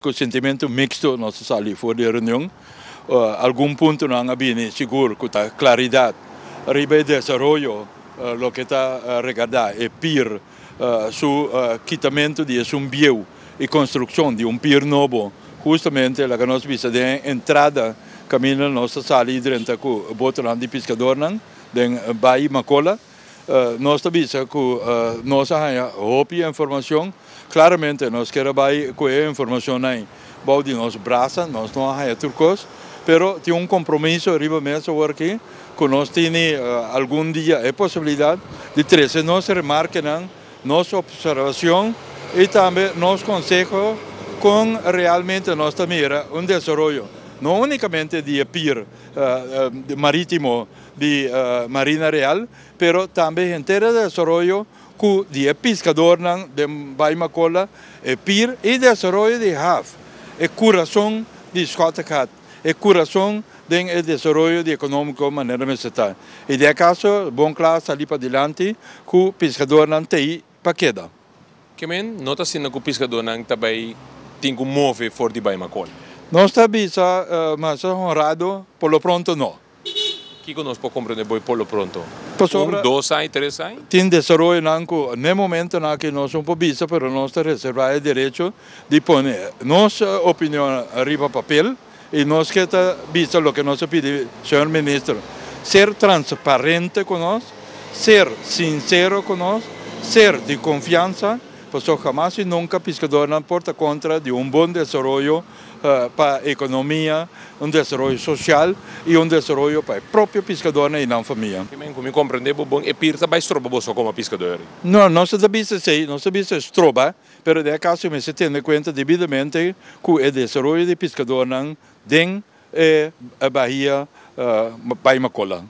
Ku sentimentu miksto nos a sali for di e reunion. Algun puntonan a bini sigur ku ta klaridat riba e desaroyo loke ta regardá e pir, su kitamentu di esun bieu i konstrukshon di un pir nobo. Hustamente laga nos bisa den e entrada kaminda nos ta sali i drenta ku botonan di piskadornan den Bai Makola. Nos ta bisa ku nos a haña hopi informashon. Klaramente nos kier a bai ku e informashonnan bou di nos brasa, nos no a haña tur kos, pero tin un kompromiso riba mes awor aki ku nos tini algun dia e posibilidat di trese nos remarkenan, nos opservashon i tambe nos konseho kon realmente nos ta mira un desaroyo, no únikamente di e pir marítimo, di Marina Real, pero tambe henter e desaroyo ku di e piskadornan den Bai Makola, e pir i desaroyo di haf, e kurason di Schottegat, e kurason den e desaroyo di ekonómiko manera mester ta. I den e kaso bon kla sali padilanti ku piskadornan t'ei pa keda. Ke men no ta asina ku piskadónan ta bai tin ku move for di Bai Makola? Nos ta bisa masha honrado, por lo pronto no. Kiko nos por komprendé bo e por lo pronto? Pasobra Un, dos aña, tres aña? Tin desaroyonan ku n'e momentonan aki nos no por bisa, pero nos ta reservá e derecho di pone nos opinion riba papel i nos ke ta bisa loke nos a pidi señor minister, ser transparente ku nos, ser sinsero ku nos, ser di konfiansa, pasobra hamas i nunka piskadornan por ta kontra di un bon desaroyo pa ekonomia, un desaroyo sosial i un desaroyo pa e propio piskadornan i nan famia. Ki men ku mi komprendé bo bon, e pir ta bai stroba boso komo piskador? No, nos no ta bisa esei, nos ta bisa stroba, pero den e kaso mester tene kuenta debidamente ku e desaroyo di piskadornan den e bahia Bai Makola.